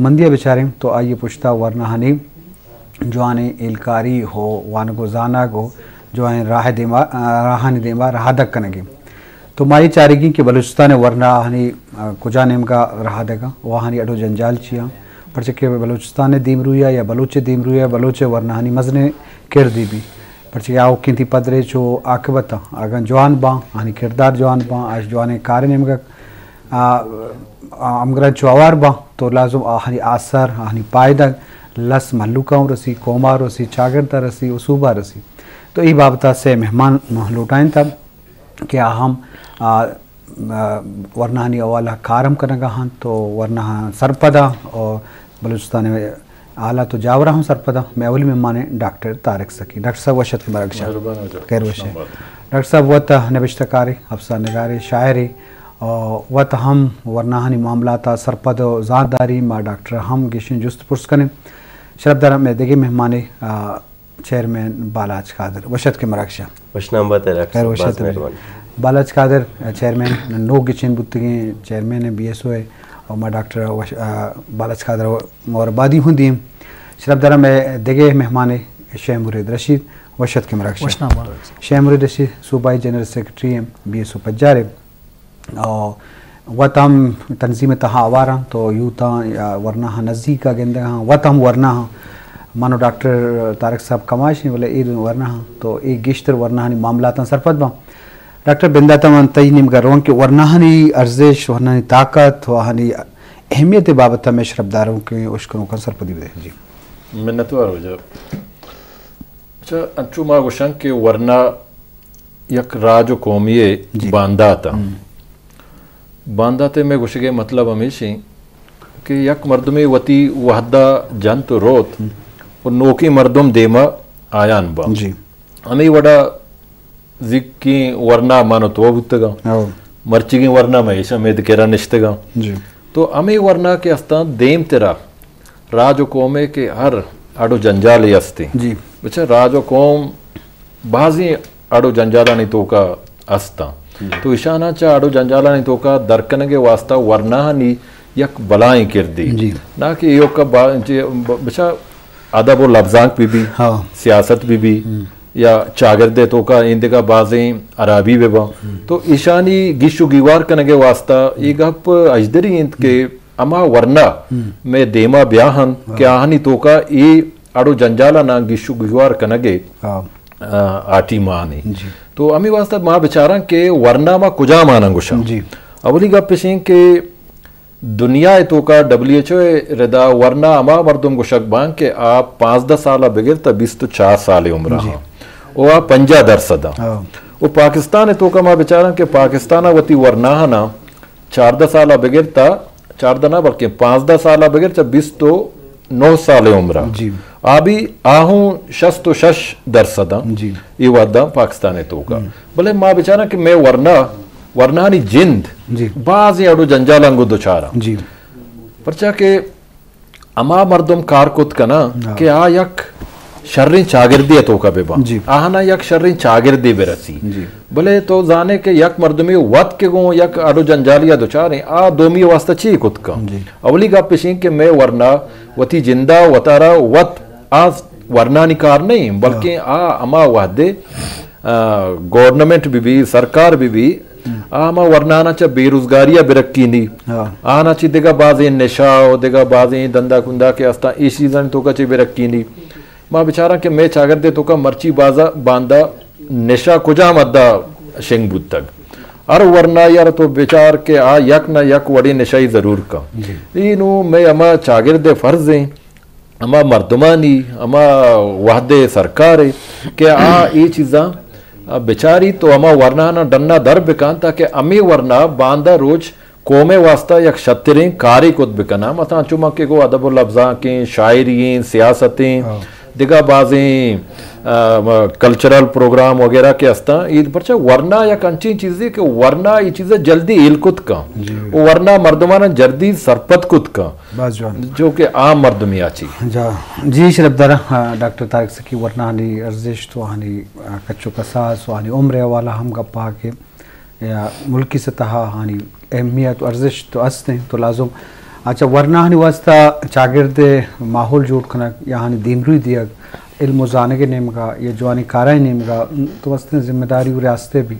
مندی ءَ بچاریں تو آئی ءِ پشت ءَ ورناہانی جوانیں ہیلکاری ہو وانگ و زانگ و جوانیں راہ دیما، راہانی دیما رہادگ کنگی۔ تو ما اے چارگی کہ بلوچستان ءِ ورناہانی، آ، کجا نیمگا رہادگاں و آہانی اڈ و جنجال چیاں، پرچہ کہ بلوچستان ءِ دیمرویا یا بلوچ ءِ دیمرویا بلوچ ءِ ورناہانی مزنیں کردی بی، پرچہ کہ آوکیں تی پدریچ و عاقبت اگاں جوان باں، آہانی کردار جوان باں، آش جوانیں کار نیمگا، آ، آ، ہمگرنچ و ہوار باں، تو لازم آہانی آثر، آہانی پائدگ لس مہلوکا ہم رسی، قوما رسی، چاگردا رسی و صوبہ رسی۔ تو ای بابتا سے مہمان ما لوٹائینتا کہ آ ہم، آ، آ، ورناہانی حوالہ کار ہم کنگا ہنت تو ورناہاں سرپدا و بلوچستان ءِ حالات و جاورا ہم سرپدا۔ مئے اولی مہمان ایں ڈاکٹر طارق سخی۔ ڈاکٹر صاحب وش اتکے مراگشا۔ مہربان واجہ۔ خیر وش ایں۔ ڈاکٹر صاحب وت نبشتہ کارے، افسانہ نگارے، شاعرے، آ، وت ہم ورناہانی معاملات ءَ سرپد و زانت داری۔ ما ڈاکٹر ہم گیشیں جست پرس کنیں۔ شرپدار مئے دگہ مہمانے، آ، چیئرمین بالاچ قادر۔ وش اتکے مراگشا۔ وشنام بات ڈاکٹر خیر صاحب، وش باز اتکے۔ مہربانی۔ بالاچ قادر، آ، چیئرمین نوک گچین بوتگیں چیئرمین بی ایس او ءِ، و ما ڈاکٹر وش-، آ، بالاچ قادر ءَ مبارکبادی ہوں دیم۔ شرپدار مئے دگہ مہمانے شے مرید رشید۔ وش اتکے مراگشا۔ وشنام بات۔ شے مرید رشید صوبائی جنرل سیکرٹری ایں بی ایس او پجار ءِ۔ او وت ہم تنظیم ءِ تہا ہوار اں تو یوتاں یا ورناہاں نزیکا گندگا ہاں، وت ہم ورناہاں۔ من و ڈاکٹر طارق صاحب کماش ایں، بلے اے ورناہاں تو اے گیشتر ورناہانی معاملاتاں سرپد باں۔ ڈاکٹر بنداتا من تئی نیمگا رواں کہ ورناہانی ارزش، ورناہانی طاقت و آہانی اہمیت ءِ بابت ءَ مئے شرپداروکیں اشکنوکاں سرپدی بدے۔ جی۔ منتوار واجہ۔ اچھا، انچو ما گوشاں کہ ورنا یک راج و قومی ءِ جی۔ باندات اں۔ ہم۔ باندات ءِ مئے گوشگ ءِ مطلب ہمیش ایں کہ یک مردمے وتی وہدا جنت و روت ہم۔ و نوکیں مردم دیما آیان با۔ جی۔ ہمے وڑا زیکیں ورنا من و تو بوتگاں۔ ہو۔ مرچیگیں ورنا مئے ایشاں مئے کرا نشتگاں۔ جی۔ تو ہمے ورنا کہ استاں دیم ترا راج و قومے کہ ہر اڈ و جنجالے استیں۔ جی۔ بچا راج و قوم بازیں اڈ و جنجالانی توکا استاں۔ جی۔ تو ایشاناں چہ اڈ و جنجالانی توکا در کنگ ءِ واسطہ ورناہانی یک بلائیں کردے۔ جی۔ نہ کہ ایوکا با-، چہ ب-، بچا ادب و لبزانک بہ بی، ہاں۔ سیاست بہ بی، ہم۔ یا چاگرد ءِ توکا ایندگہ بازیں ہرابی بہ باں۔ ہم۔ تو ایشانی گیش و گیوار کنگ ءِ واسطہ اے گپ اژدری انت کہ ہم۔ ہما ورنا ہم۔ مئے دیما بیا ہنت کہ ہاں۔ آہانی توکا اے اڑ و جنجالاناں گیش و گیوار کنگ ءِ، ہاں۔ آ، آ ٹیم آنے۔ جی۔ تو ہمے واسطہ ما بچاراں کہ ورنا ما کجام آناں گوشاں۔ جی۔ اولی گپ اش انت کہ دنیا ءِ توکا ڈبلیو ایچ او ءِ ردا ورنا ہما مردم گوشگ باں کہ آ پانزدہ سال ءَ بگر تا بیست و چار سال ءِ عمر ءَ جی۔ ہاں۔ و آ پنجاہ درصد ہاں۔ ہاں۔ و پاکستان ءِ توکا ما بچاراں کہ پاکستان ءَ وتی ورناہاناں چاردہ سال ءَ بگر تا، چاردہ نہ بلکیں پانزدہ سال ءَ بگر تا بیست و نو سال ءِ عمر ءَ۔ جی۔ آ بھی آہوں شست و شش درصد ہاں۔ جی۔ اے وھداں پاکستان ءِ توکا۔ ہم۔ بلے ما بچاراں کہ مئے ورنا، ورنانی جند جی۔ بازیں اڑ و جنجالاں گوں دچار ہاں۔ جی۔ پرچا کہ ہما مردم کار کت کناں ہاں۔ کہ آ یک شریں چاگردے ءِ توکا بہ باں۔ جی۔ آہاں یک شریں چاگردے بہ رسی۔ جی۔ بلے تو زانے کہ یک مردمے وت کہ گوں یک اڑ و جنجالی ءَ دچار ایں، آ دومی ءِ واسطہ چی کت کن؟ جی۔ اولی گپ اش انت کہ مئے ورنا وتی جندا وتارا وت آ ورنانی کار نہ انت، بلکیں ہاں۔ آ ہما وھدے، آ، گورنمنٹ بہ بی، سرکار بہ بی، ہم۔ آ ہما ورنانا چہ بے روزگاری ءَ بہ رکینی۔ ہاں۔ آنا چہ دگہ بازیں نشہ و دگہ بازیں دندا کندا کہ استاں، اے چیزانی توکا چہ بہ رکینی۔ ما بچاراں کہ مئے چاگردے توکا مرچی بازا باندا نشہ کجام حدا شنگ بوتگ۔ ہر ورنا یار تو بچار کہ آ یک نہ یک وڑیں نشہ ای ضرور کن۔ جی۔ اے نوں مئے ہما چاگردے فرض ایں، ہما مردمانی، ہما وھدے سرکارے کہ آ اے چیزاں بچاری تو ہما ورنانا ڈنا در بکن تاکہ ہمے ورنا باندا روچ قوم ءِ واسطہ یک شتریں کارے کت بکناں۔ مثلاً چو من کہ گوں ادب و لبزانکیں، شاعری ایں، سیاست ایں، ہاں۔ دگہ بازیں، آ، کلچرل پروگرام وغیرہ کہ استاں، اے پرچا ورنا یک انچیں چیزے کہ ورنا اے چیزا جلدی ہیل کت کن۔ جی۔ و ورنا مردمانا جلدی سرپد کت کن۔ باز جوان۔ جو کہ عام مردمے آ چی۔ جا، جی شرپدار، آ، ڈاکٹر طارق سخی ورنانی ارزشت و آہانی، آ، کچ و کساس و آہانی عمر ءِ حوالہ ہم گپا کہ یا ملکی سطح ءَ آہانی اہمیت و ارزشت تو است انت، تو لازم اچھا، ورناہانی واسطہ چاگرد ءِ ماحول جوڑ کنگ یا آہانی دیمروی دیگ، علم و زانگ ءِ نیمگا یا جوانیں کارانی نیمگا تو مستریں ذمہ داری و ریاست ءِ بی۔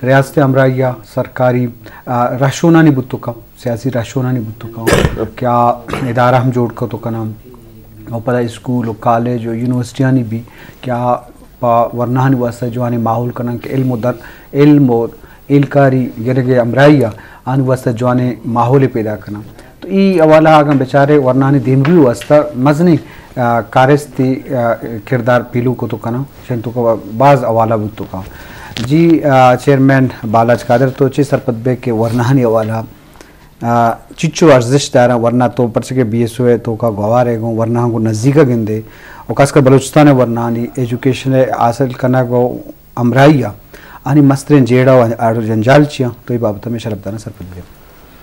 ریاست ءِ ہمراہی ءَ سرکاری، آ، رہشونانی بوت کنت، سیاسی رہشونانی بوت کنت کہ آ ادارہ ہم جوڑ کت کناں و پدا اسکول و کالج و یونیورسٹیانی بی کہ آ پہ ورناہانی واسطہ جوانیں ماحول کناں کہ علم و در-، علم و ایلکاری گرگ ءِ ہمراہی ءَ آہانی واسطہ جوانیں ماحولے پیدا کناں۔ تو ای حوالہ ءَ اگاں بچارے ورناہانی دیمروی واسطہ مزنیں، آ، کارستے، آ، کردار پیلو کت کناں، شنتو کہ باز حوالہ بوت کناں۔ جی، آ، چیئرمین بالاچ قادر، تو چے سرپد بے کہ ورناہانی حوالہ آ، چچو ارزشت داراں ورنا تو، پرچہ کہ بی ایس او ءِ توکا گوار ئے گوں ورناہاں گوں نزیک ءَ گندے و خاص کر بلوچستان ءِ ورناہانی ایجوکیشن ءِ حاصل کنگ و ہمراہی ءَ آہانی مستریں جیڑہ و اڑ و جنجال چیاں، تو اے بابت ءَ مئے شرپداراں سرپد بیا۔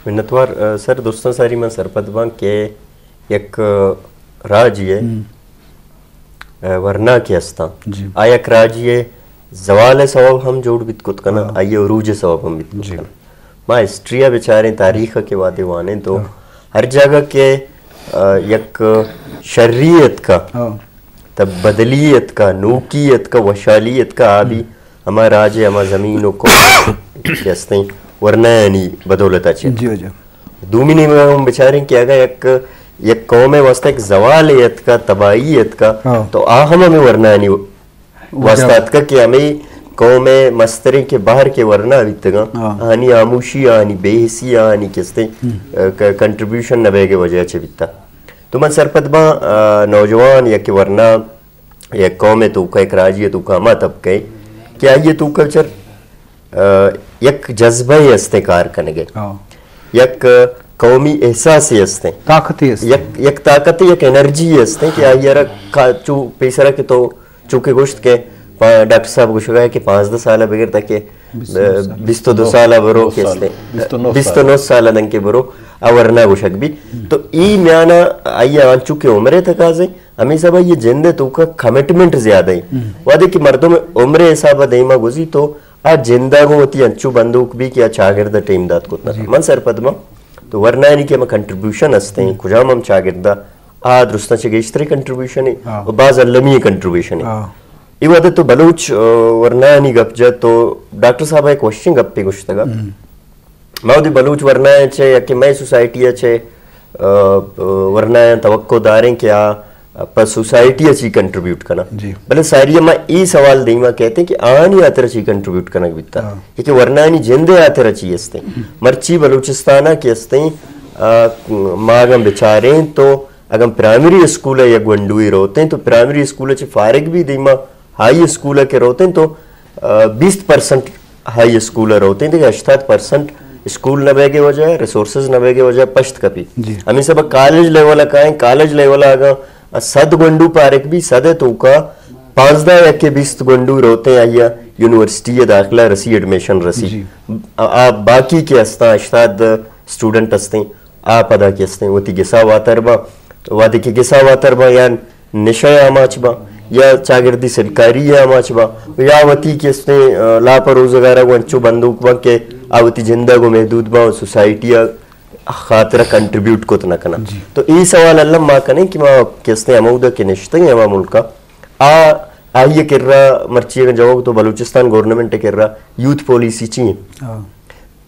منتوار، آ، سر، درستاں ساری من سرپد باں کہ یک، آ، راجی ءِ ہم۔ ورنا کہ استاں، جی۔ آ یک راجی ءِ زوال ءِ سبب ہم جوڑ بیت کت کناں، ہاں۔ آئی ءِ عروج ءِ سبب ہم بیت کت، جی۔ کناں۔ ما ہسٹری ءَ بچاریں، تاریخ ءَ کہ وہدے وانیں تو، ہاں۔ ہر جاگہ کہ، آ، یک شری اتکا، ہاں۔ تب بدلی اتکا، نوکی اتکا، وشحالی اتکا، آ بی ہم۔ ہما راج ءِ، ہما زمین و قوم کہ استیں ورنایانی بدولت ءَ چہ۔ جی، جی۔ دومی نیمگ ءَ ہم بچاریں کہ اگاں یک، یک قوم ءِ واسطہ یک زوالے اتکا، تباہی اتکا، ہاں۔ تو آ ہم ہمے ورنایانی واسطہ اتکا کہ ہمے قوم ءِ مستریں کہ بہر کہ ورنا بیتگاں، ہاں۔ آہانی ہاموشی، آہانی بے حسی، آہانی کہ استیں، ہم۔ آ، ک-، کنٹریبیوشن نہ بیگ ءِ وجہ چہ بیتا۔ تو من سرپد باں، آ، نوجوان یا کہ ورنا یک قوم ءِ توکا، یک راجی ءِ توکا ہما طبقہ ءِ کہ آئی ءِ توکا چر، آ، یک جذبہ ءِ استیں کار کنگ ءِ۔ ہاں۔ یک قومی احساسے استیں۔ طاقتے استیں۔ یک، یک طاقتے، یک انرجی استیں کہ آئی ءَ را کا-، چو پیسرا کہ تو چو کہ گوشت کہ پا-، ڈاکٹر صاحب گوشگا ہے کہ پانزدہ سال ءَ بگر تاکہ بیست و دو سال۔ بیست و دو سال ءَ برو کہ استیں۔ بیست و نو سال۔ بیست و نو سال ءَ دنکہ برو، آ ورنا گوشگ بی۔ تو ای میانا آئی ءَ انچو کہ عمر ءِ تقاضے، ہمے سبب ءَ یہ جند ءِ توکا کمٹمنٹ زیادہ ایں۔ ہم۔ وہدے کہ مردم عمر ءِ حساب ءَ دیما گوزی تو آ جند ءَ گوں وتی انچو بندوک بی کہ آ چاگرد ءَ ٹیم دات کت نہ۔ جی۔ من سرپد باں۔ تو ورنایانی کہ ہما کنٹریبیوشن ہستیں، ہم۔ کجام ہم چاگرد ءَ، آ درستاں چہ گیشتریں کنٹریبیوشن ایں، ہاں۔ و باز المی کنٹریبیوشن ایں۔ ہاں۔ اے وہدے تو بلوچ، آ، ورنایانی گپ جت تو ڈاکٹر صاحب ءَ یک وشیں گپے گوشتگا۔ ہم۔ ما وتی بلوچ ورنایاں چہ یا کہ مئے سوسائٹی ءَ چہ، آ، ورنایاں توقع داریں کہ آ پہ سوسائٹی ءَ چی کنٹریبیوٹ کناں۔ جی۔ بلے ساری ءَ ما اے سوال دیما کہتے کہ آہانی ہاترا چی کنٹریبیوٹ کنگ بیتا۔ ہاں۔ کہ ورنایانی جند ءِ ہاترا چی استیں۔ مرچی بلوچستان ءَ کہ استیں، آ، ما اگاں بچاریں تو اگاں پرائمری اسکول ءَ یک گونڈوے روتیں تو پرائمری اسکول ءَ چہ فارغ بی دیما ہائی اسکول ءَ کہ روتیں تو، آ، بیست پرسنٹ ہائی اسکول ءَ روتیں، دگہ ہشتاد پرسنٹ اسکول نہ بیگ ءِ وجہ ءَ، ریسورسز نہ بیگ ءِ وجہ ءَ پشت کپی۔ جی۔ ہمے سبب کالج لیول ءَ کائیں، کالج لیول ءَ اگاں صد گونڈو پارک بی، صد ءِ توکا پانزدہ یا کہ بیست گونڈو روتیں، آئی ءَ یونیورسٹی ءِ داخلہ رسی، ایڈمیشن رسی۔ جی۔ آ، آ باقی کہ استاں، ہشتاد اسٹوڈنٹ استیں، آ پدا کہ استیں وتی گسا واتر باں، وہدے کہ گسا واتر باں یا نشہ ءِ آماچ باں یا چاگردی سلکاری ءِ آماچ باں یا وتی کہ استیں، آ، لاپ ءُ روزگار ءَ گوں انچو بندوک باں کہ آ وتی جند ءَ گوں محدود باں، سوسائٹی ءِ خاطر ءَ کنٹریبیوٹ کت نہ کناں۔ جی۔ تو اے سوال الم ما کنیں کہ ما کہ استیں ہمودا کہ نشتگیں ہما ملک ءَ، آ، آئی ءِ کرا مرچی اگاں جواب تو بلوچستان گورنمنٹ ءِ کرا یوتھ پالیسی چی ایں؟ ہاں۔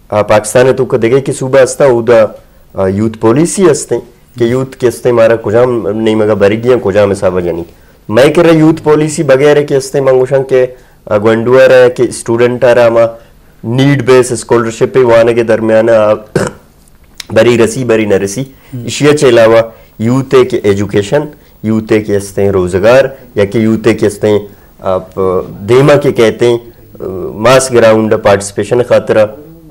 آ، پاکستان ءِ توکا دگہ کہ صوبہ ہستاں، اودا، آ، یوتھ پالیسی ہستیں کہ یوتھ کہ ہستیں مارا کجام نیمگا برگی ایں، کجام حسابا جنی۔ مئے کرا یوتھ پالیسی بغیر کہ ہستیں، من گوشاں کہ، آ، گونڈو ءَ را کہ اسٹوڈنٹ ءَ را ہما نیڈ بیس اسکالرشپ وانگ ءِ درمیان ءَ بری رسی، بری نہ رسی۔ ہم۔ ایشی ءَ چہ علاوہ یوتھ ءِ کہ ایجوکیشن، یوتھ ءِ کہ استیں روزگار، یا کہ یوتھ ءِ کہ استیں، آ، پ-، دیما کہ کہتے ہیں، آ، ماس گراؤنڈ پارٹیسپیشن خاطر، آ،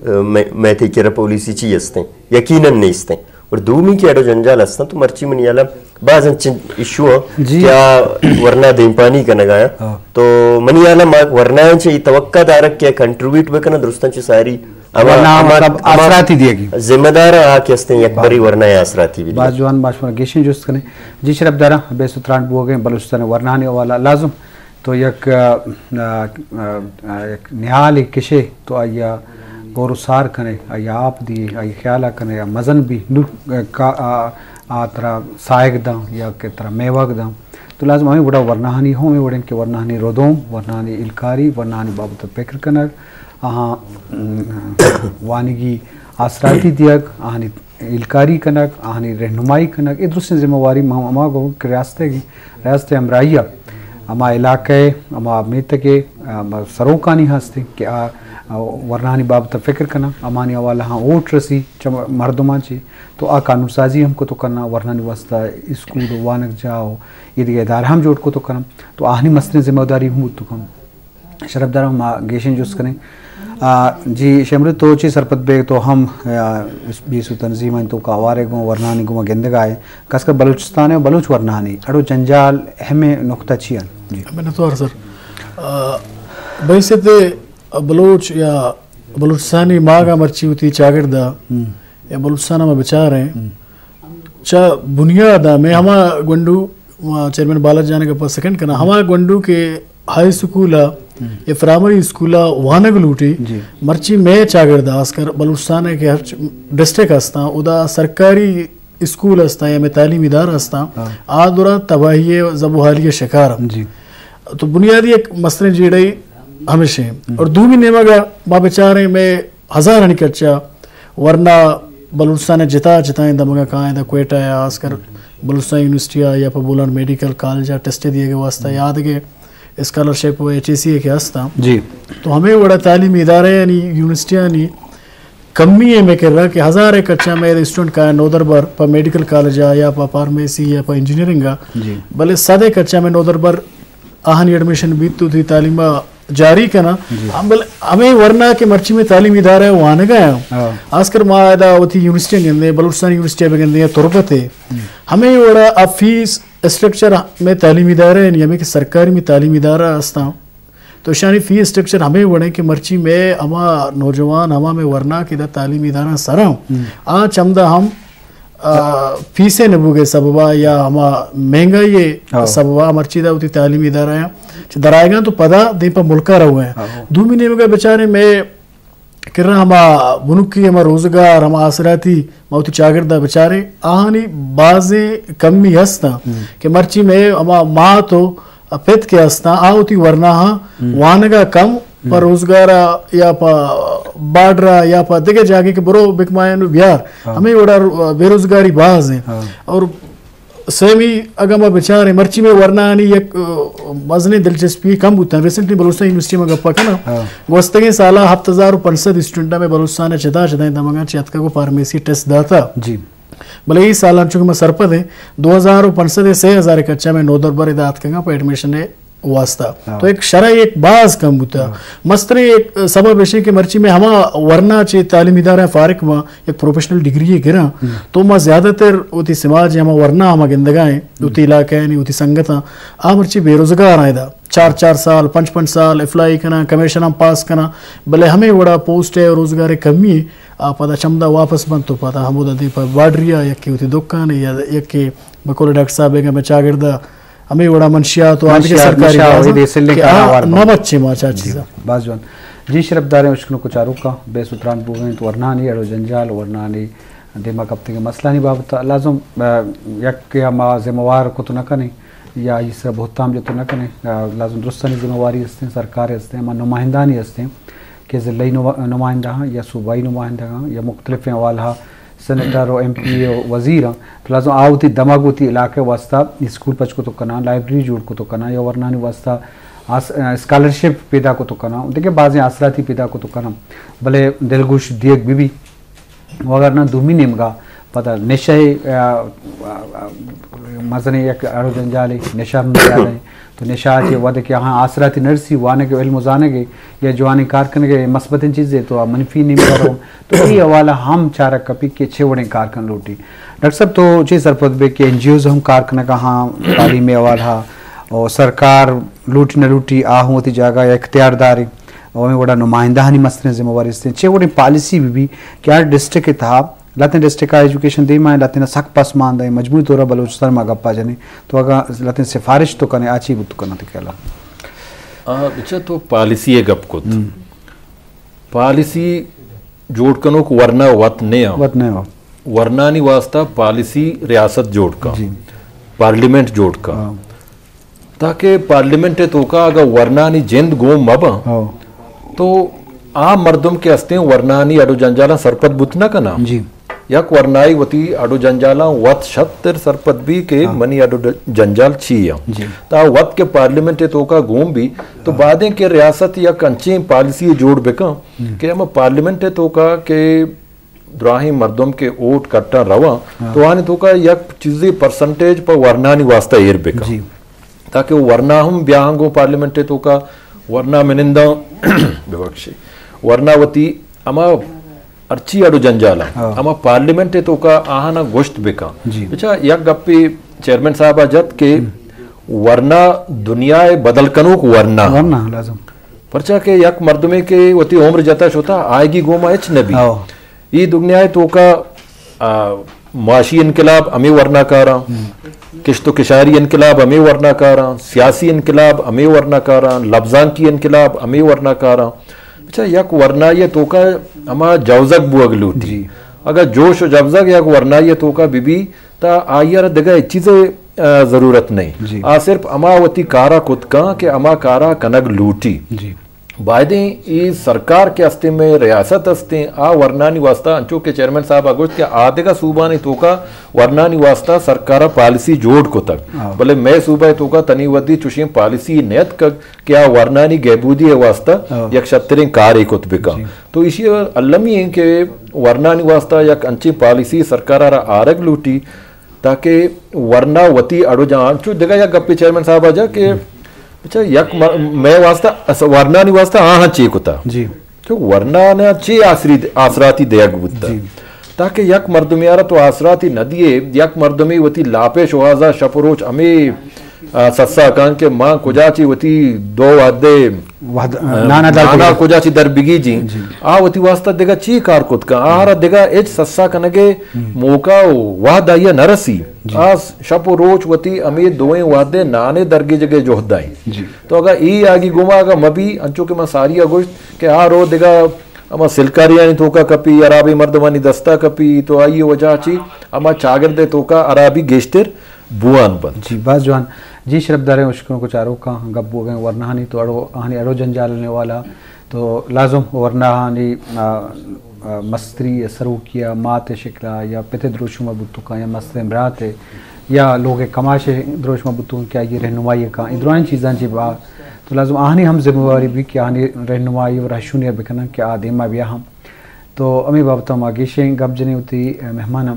مئے، مئے تئی کرا پالیسی چی استیں؟ یقیناً نیستیں۔ اور دومی کہ اڑ و جنجال ہستاں تو مرچی منی حالا باز انچیں ایشو ہاں جی۔ کہ آ ورنا دیمپانی کنگا آیاں۔ ہاں۔ تو منی حالا ما ورنا چہ ای توقع دارگ کہ کنٹریبیوٹ بکناں، درستاں چہ ساری ہما، ورنا ہما، مطلب ہما آسراتی دیگی۔ ذمہ دار آ کہ ہستیں یک بری ورنا آسراتی بھی باز دیگی۔ جوان، ما شمارا گیشیں جست کنیں۔ جی شرپداراں، بے ستران بوگیں بلوچستان ورنانی حوالہ لازم تو یک، آ، آ، آ، یک نہالے کشے تو آئی ءَ گور و سار کنے، آئی آپ دیے، آئی خیال ء کنے، آ مزن بی، نو کا آ، آ ترا سائگ داں یا کہ ترا میوگ داں۔ تو لازم ہمیں وڑا ورناہانی ہوں، ہمیں وڑیں کہ ورناہانی ردوم، ورناہانی الکاری، ورناہانی بابت فکر کنگ، آہاں، م، وانگی آسراتی دیگ، آہانی الکاری کنگ، آہانی رہنمائی کنگ، اے درستیں ذمہ واری ما، ما گوں کہ ریاست ء، ریاست ء ہمراہی ء ہما علاقہ ء، ہما میتگ ء، ہما سروکانی ہست انت کہ آ، آ ورنانی بابت ء فکر کناں، ہمانی حوالہ ہاں ووٹ رسی چہ مردماں چی، تو آ قانون سازی ہم کتو کناں، ورنانی واسطہ اسکول و وانگجاہ و اے دگہ ادارہ ہم جوڑ کتو کناں، تو آہانی مستریں ذمہ داری ہم بوت کناں۔ شرپ دارم ما گیشیں جست کنیں۔ آ، جی شمرو تو چی سرپد بیگ تو ہم، آ، اس بیسو تنظیم انت تو کاوارے گوں ورنانی گوں گندگ آئے۔ خاص کر بلوچستان و بلوچ ورنانی اڑو جنجال اہم نقطہ چی انت؟ جی۔ منتوار سر۔ آ، بحیثیت بلوچ یا بلوچستانی ماگا مرچی ہوتی چاگردا ہم۔ یا بلوچستان ما بچار ہیں۔ ہم۔ چا بنیاد ء میں ہما گونڈو، آ، چیئرمین بالاچ جان ء گپ ء سیکنڈ کناں، ہما گونڈو کہ ہائی اسکول ء یا پرائمری اسکول ء وانگ لوٹی، جی۔ مرچی میں چاگرد ء، خاص کر بلوچستان ء کہ ہرچ ڈسٹرکٹ ہستاں، ادا سرکاری اسکول ہستاں یا میں تعلیمی ادارہ ہستاں، ہاں۔ آ دورا تباہی ء زبوحالی ء شکار۔ جی۔ تو بنیادی ایک مستریں جیڑہ ہمیش ہیں۔ ہم۔ اور دومی نیمگ ء ما بچاریں میں ہزارانی کچا ورنا بلوچستان ء جتا جتائیں دمگاں کائیں، دا کوئٹہ ء آسکر بلوچستان یونیورسٹی ء یا پہ بولان میڈیکل کالج ء ٹیسٹ دیگ ء واسطہ، ہم۔ یا دگہ اسکالرشپ و ایچ ای سی ء کہ ہستاں۔ جی۔ تو ہمیں وڑا تعلیمی ادارہ یعنی یونیورسٹیانی کمی ء میں کر رہا کہ ہزار ء کچا میں اسٹوڈنٹ کائیں نودربر پہ میڈیکل کالج ء یا پہ فارمیسی یا پہ انجینئرنگ ء۔ جی۔ بلے صد ء کچا میں نودربر آہانی ایڈمیشن بیت تو تھی تعلیم ء جاری کناں۔ جی۔ ہم بل ہمیں ورنا کہ مرچی میں تعلیمی ادارہ وانگا ہیں۔ ہاں۔ خاص کر ما ادا وتی یونیورسٹی گندے، بلوچستان یونیورسٹی بگندے یا تربت ہے۔ ہم۔ ہمیں وڑا اب فیس اسٹرکچر میں تعلیمی ادارہ ہیں، ہمیں کہ سرکاری میں تعلیمی ادارہ ہستاں۔ تو شانی فی اسٹرکچر ہمیں وڑیں کہ مرچی میں ہما نوجوان، ہما میں ورنا کہ دا تعلیمی ادارہ سرا ہم۔ آ چمدا ہم آ، فیسے نہ بوگے سببا یا ہما مہنگائی ء ہاں۔ سببا مرچی دا وتی تعلیمی ادارہ آیاں چہ درائیگاں تو پدا دیم پہ ملکا روئے ہیں۔ ہاں۔ دومی نیمگا بچاریں میں کرا ہما بنکی ہما روزگار، ہما آسراتی، ما وتی چاگردا بچاریں، آہانی بازیں کمی ہستاں ہم۔ کہ مرچی میں ہما مات و پت کہ ہستاں، آ وتی ورناہاں ہم۔ وانگا کم پہ ہم۔ روزگار ء یا پہ بارڈر ء یا پہ دگہ جاگے کہ برو بکمائے نو بیار، ہاں۔ ہمیں وڑا رو-، بے روزگاری باز ہیں۔ ہاں۔ اور سیمی اگاں ما بچاریں، مرچی میں ورنانی یک، آ، مزنیں دلچسپی کم بوتن۔ ریسنٹلی بلوچستان یونیورسٹی میں گپا کناں۔ ہاں۔ گوستگیں سالا ہفت ہزار و پنچ سد اسٹوڈنٹ میں بلوچستان چدا چدا دمگاں چہ اتکگ و فارمیسی ٹیسٹ داتا۔ جی۔ بلے اے سال ہم چونکہ ما سرپد ہیں، دو ہزار و پنچ سد ء سے ہزار کچا میں نودربر ادا اتکگاں پہ ایڈمیشن واسطہ۔ ہاں۔ تو ایک شرح ایک باز کم بوتا۔ ہاں۔ مستریں ایک سبب ایشیں کہ مرچی میں ہما ورنا چہ تعلیمی ادارہ فارغ ما یک پروفیشنل ڈگری گراں، ہم۔ تو ما زیادہ تر وتی سماج ہما ورنا ہما گندگا ہیں، ہم۔ وتی علاقہ یعنی وتی سنگتاں، آ مرچی بے روزگار ہیں ادا۔ چار چار سال، پنچ پنچ سال اپلائی کناں، کمیشن ہم پاس کناں، بلے ہمیں وڑا پوسٹ ہے روزگار کمی ہے، آ پدا چمدا واپس بنت تو پدا ہمودا دیم پہ بارڈریا یکے وتی دکانے یا یکے بقول ڈاکٹر صاحب بیگم چاگردا ہمیں وڑا منشیات و آدگہ منشیات، سرکاری نشہ و بازاں اے دے سلیں کہ کارا آ وار نہ بنت۔ بچے ما چا جی، چیزا۔ باز جوان۔ جی، شرپ داریں اشکنوک و چاروکاں، بے ستران بوگیں تو ورنانی اڑو جنجال، ورنانی دیما کپتگیں مسئلہانی بابت لازم، آ، یک کہ ما ذمہ وار کت نہ کنیں یا ایسرا بہتام جت نہ کنیں، آ، لازم درستانی ذمہ واری ہستیں، سرکار ہستیں، ہما نمائندانی ہستیں کہ ضلعی نما-، نمائندہ ہاں یا صوبائی نمائندہ ہاں یا مختلفیں حوالہ سینیٹر و ایم پی اے و وزیر ہاں، تو لازم آ وتی دمگ وتی علاقہ واسطہ اسکول پچ کتو کناں، لائبریری جوڑ کتو کناں یا ورنانی واسطہ آس-، آ، اسکالرشپ پیدا کتو کناں، دگہ بازیں آسراتی پیدا کتو کناں، بلے دلگوش دیگ بہ بی۔ وگرنہ دومی نیمگا پدا نشہ، آ، آ، آ، مزنیں یک اڑ و جنجالے، نشہ ہم زیادہ ہے۔ تو نشہ چہ وھدے کہ آہاں آسراتی نرسی، وانگ ء علم و زانگ ء یا جوانیں کار کنگ ء مثبتیں چیزے تو آ منفی نیمگا رو۔ تو اے حوالہ ہم چارگ کپی کہ چے وڑیں کار کن لوٹی۔ ڈاکٹر صاحب تو چے سرپد بے کہ این جی اوز ہم کار کنگا ہاں تعلیم حوالہ و سرکار لوٹی نہ لوٹی آ ہوں وتی جاگہ ء اختیار داری۔ و ہمیں وڑا نمائندہانی مستریں ذمہ واری استیں۔ چے وڑیں پالیسی بہ بی کہ ہر ڈسٹرکٹ ء تہا لہتیں ڈسٹرکٹ ء ایجوکیشن دیما ہیں، لہتیں سک پسماندہ ہیں، مجموعی طور ء بلوچستان ما گپا جنیں تو اگاں لہتیں سفارش تو کنے آ چی بوت کناں تئی خیال ء؟ آ، بچا تو پالیسی ء گپ کت۔ ہم۔ پالیسی جوڑ کنوک ورنا وت نہ آں۔ وت نہ آں۔ ورنانی واسطہ پالیسی ریاست جوڑ کا، جی۔ پارلیمنٹ جوڑ کا۔ ہاں۔ تاکہ پارلیمنٹ ءِ توکا اگاں ورنانی جند گون مہ باں، ہاں۔ تو آ مردم کہ ہستیں ورنانی اڈ و جنجالاں سرپد بوت نہ کناں۔ جی۔ یک ورنائی وتی اڈ و جنجالاں وت شتر سرپد بی کہ ہاں۔ منی اڈ و جنجال چی آں۔ جی۔ تا وت کہ پارلیمنٹ ءِ توکا گون بی، تو ہاں۔ بعدیں کہ ریاست یک انچیں پالیسی جوڑ بکن ہم۔ کہ ہما پارلیمنٹ ءِ توکا کہ دراہیں مردم کہ ووٹ کٹاں رواں، ہاں۔ تو آنی توکا یک چیزے پرسنٹیج پہ ورنانی واسطہ ایر بکن۔ جی۔ تاکہ ورنا ہم بیاہاں گوں پارلیمنٹ ءِ توکا ورنا مننداں، ببخشے، ورنا وتی ہما ہرچی اڈ و جنجالاں، ہاں۔ ہما پارلیمنٹ ءِ توکا آہانا گوشت بکن۔ جی۔ بچا یک گپے چیئرمین صاحب ءَ جت کہ ہم۔ ورنا دنیا ءِ بدل کنوک ورنا۔ ورنا لازم۔ پرچا کہ یک مردمے کہ وتی عمر جتا شتا، آئیگی گوما ہچ نہ بی۔ ہاں۔ ای دنیا ءِ توکا، آ، معاشی انقلاب ہمے ورنا کاراں، ہم۔ کشت و کشاری انقلاب ہمے ورنا کاراں، سیاسی انقلاب ہمے ورنا کاراں، لبزانکی انقلاب ہمے ورنا کاراں۔ بچا یک ورنائی ءِ توکا ہما جوزگ بوگ لوٹی۔ جی۔ اگاں جوش و جوزگ یک ورنائی ءِ توکا بہ بی، تا آئی ءَ را دگہ ہچ چیزے، آ، ضرورت نہیں۔ جی۔ آ صرف ہما وتی کارا کت کن کہ ہما کارا کنگ لوٹی۔ جی۔ بایدیں اے سرکار کہ ہستیں، مئے ریاست ہستیں، آ ورنانی واسطہ، انچو کہ چیئرمین صاحب ءَ گوشت کہ آ دگہ صوبانی توکا ورنانی واسطہ سرکار ءَ پالیسی جوڑ کتگ، ہاں۔ بلے مئے صوبہ ءِ توکا تنی ودی چوشیں پالیسی نیتکگ کہ آ ورنانی گہبودی ءِ واسطہ ہاں۔ یک شتریں کارے کت بکن۔ جی۔ تو ایشی ءَ المی ایں کہ ورنانی واسطہ یک انچیں پالیسی سرکار ءَ را آرگ لوٹی۔ تاکہ ورنا وتی اڑ و جان، چو دگہ یک گپے چیئرمین صاحب ءَ جا کہ بچا یک مر-، مئے واسطہ اس-، ورنانی واسطہ آہاں چے کتا؟ جی۔ چو ورنا نے چے آسری، آسراتی دیگ بوتا؟ جی۔ تاکہ یک مردمی آرا تو آسراتی نہ دیے، یک مردمی وتی لاپے شوہازا شپ و روچ ہمے، آ، سسا کن کہ ماں کجا چی وتی دو وہدے وہد-، آ، نانا دار نانا کجا۔ کجا چی در بگی جی۔ جی۔ آ وتی واسطہ دگہ چی کار کت کن؟ آہارا دگہ ہچ سسا کنگے ہم۔ موقع و وہد آئی ءَ نہ رسی۔ جی۔ آ شپ و روچ وتی ہمے دوئیں وہدے نانے درگیجگے جہد آئی۔ جی۔ تو اگاں ای آگی گما اگاں مبی، انچو کہ من ساری ءَ گوشت کہ آ رو دگہ ہما سلکاریانی توکا کپی، ہرابیں مردمانی دستا کپی، تو آئی وجہ چی ہما چاگرد ءِ توکا ہرابی گیشتر بوان بنت۔ جی، باز جوان۔ جی، شرپداریں اشکنوک و چاروکاں، گپ بوگیں ورناہانی تو اڑو، آہانی اڑو جنجالانی والا تو لازم ورناہانی، آ، آ، مستری یا سروکی یا مات ءِ شکلا یا پت ءِ دروشم ءَ بوتکاں یا مستریں برات ءِ یا لوگ ءِ کماش ءِ دروشم ءَ بوتکاں کہ آئی رہنمائی کاں۔ اے درائیں چیزاں چی با تو لازم آہانی ہم ذمہ واری بی کہ آہانی رہنمائی و رہشونی بکنن کہ آ دیما بیا ہم۔ تو ہمے بابت ما گیشیں گپ جنیں وتی مہماناں۔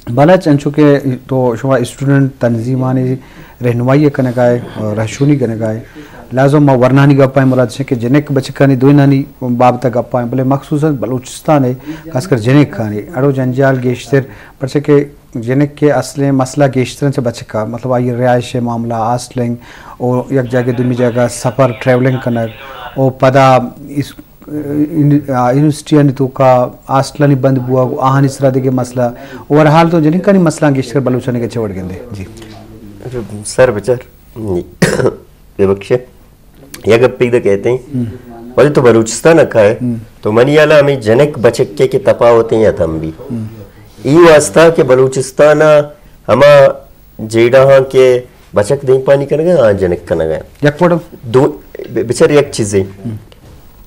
بلوچ انچو کہ تو شما اسٹوڈنٹ تنظیمانی رہنمائی کنگائے، رہشونی کنگائے، لازم ما ورنانی گپائیں مراد چہ کہ جنک بچکانی دوئینانی بابت گپائیں، بلے مخصوصاً بلوچستان ءِ خاص کر جنکانی اڑو جنجال گیشتر، پرچہ کہ جنک کے اصلیں مسئلہ گیشتر چہ بچکا، مطلب آئی رہائش معاملہ، ہاسٹلنگ، او یک جاگہ دومی جاگہ سفر، ٹریولنگ کنگ، او پدا اس یونی-، آ، یونیورسٹیانی توکا ہاسٹلانی بند بوگ و آہانی سرا دگہ مسئلہ، اوور حال تو جنکانی مسئلہ گیشتر بلوچانی گچے وڑ گندے۔ جی۔ سر بچار، ببخشے، یک گپے دے کہتے ہیں، ہم۔ ولی تو بلوچستان کائے، ہم۔ تو منی حالا ہمیں جنک بچک کے کہ تفاوت ہیں یا تم بھی۔ ہم۔ ای واسطہ کہ بلوچستان ہما جیڑہ ہاں کہ بچک دیمپانی کنگا، آ جنک کنگا۔ یک وڑ؟ دو، ب-، بچار یک چیزے۔ ہم۔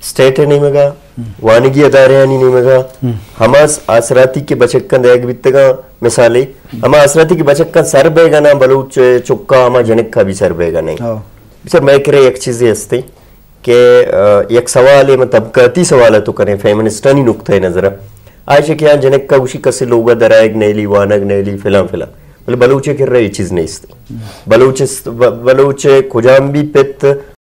اسٹیٹ ءِ نیمگا، ہم۔ وانگی ادارہانی نیمگا، ہم۔ ہما س-، آسراتی کہ بچکاں دئیگ بیتگاں، مثالے، ہم۔ ہما آسراتی کہ بچکاں سر بیگا نا، بلوچ چکا ہما جنکا بھی سر بیگا نہیں۔ ہاں۔ بچار مئے کرے یک چیزے ہستے کہ، آ، یک سوالے، من طبقاتی سوال تو کریں، فیمنسٹانی نقطہ نظر۔ آئیش کہ آ جنکا گوشی کسی لوگا درائگ نیلی، وانگ نیلی، فلاں فلاں۔ بلے بلوچے کرا اے چیز نیست۔ بلوچ است-، ب-، بلوچ کجام بھی پت